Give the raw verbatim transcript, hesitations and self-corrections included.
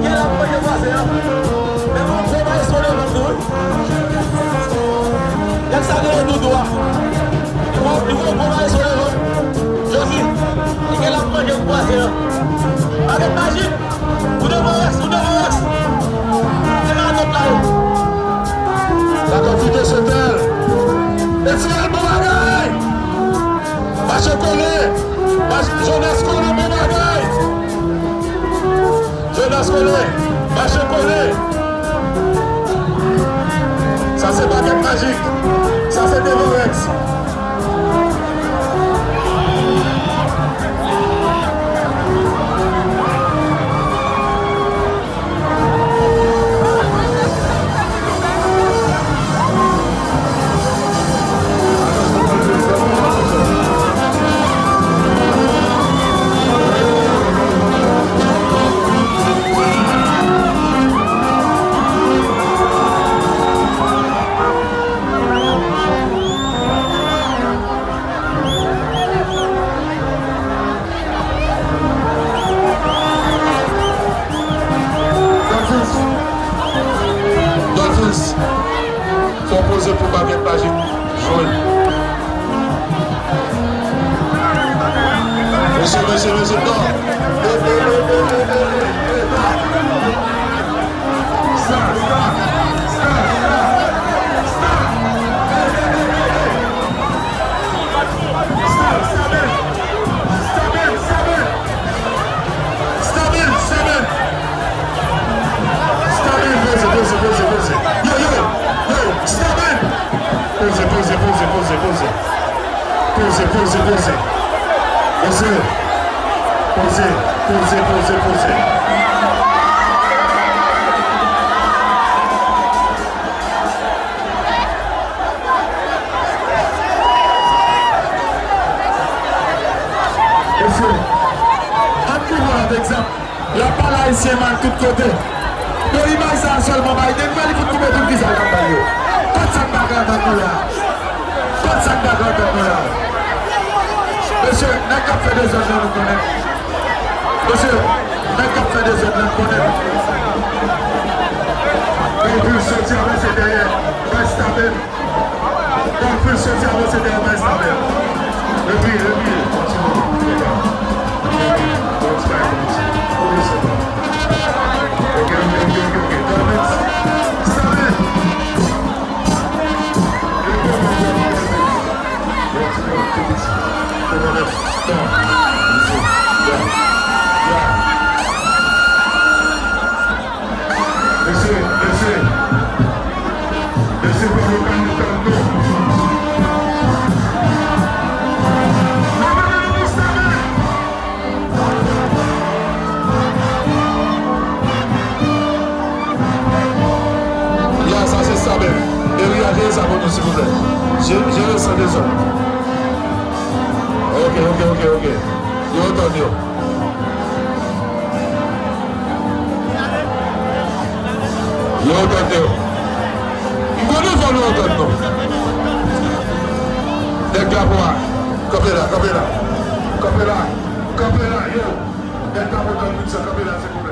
Gen la manje vwazen an. Men gon gwo maestro devan tou wi. Nèg sa genyen doudou a. Li gon, li gon gwo maestro devan. Josi, li gen la manje vwazen an. Bagèt majik. Ou devan Rex, ou devan Rex. Se nan tèt la yo. Sa konfite Sotel. Etienne, bon bagay. Mache kole. Mache Jonas kole, bon bagay. Jonas kole. Mache kole. Sa se bagèt majik. Sa se devan Rex. Dòtis. Dòtis. Fò poze pou bagèt majik jwe. Mesye, mesye, mesye, non. Stop, stop, stop, stop, stop. Stop, stop it. Stop it, stop it. Stop it, stop it. Stop it, poze, poze, poze, poze. Yo, yo, yo, stop it. Poze, poze, poze, poze, poze. Poze, poze, poze. Poze. Poze, poze, poze, poze. Mesye, ann moute avèk zam. Y ap pale ayisyen mal tout kote. Yo, imaj sa a sèlman Biden fè, li fout koupe tout vizaj kanpay yo. Kot sa k pa ka antann nou la? Kot sa k pa ka antann nou la? Mesye, nèg k ap fè dezòd nan nou konnen. Mesye, nèg k ap fè dezòd nan konnen. Yon pil soti avanse dèyè. Verstappen. Yon pil soti avanse dèyè Verstappen. Epi, epi, yon ti moman. Yon ti bagay konsa. Ok, ok, ok, ok, ok. Dòmèt. Verstappen. Yon ti moman, tout piti. Yon moman. Bon. Easy. Yeah. Yeah. Mesye, mesye. Mesye, pa yo ka antann nou. Leve men nou pou Staben. La, sa se Staben. Deria, jere sa pou nou, silvouplè. Je-, jere sa dezòd. Ok, ok, ok, ok. Yo antann yo. Yo antann yo. M konnen fò nou antann nou. Nèg drapo a. Kanpe la, kanpe la. Kanpe la. Kanpe la, yo. Nèg drapo nan moun sa, kanpe la, se pou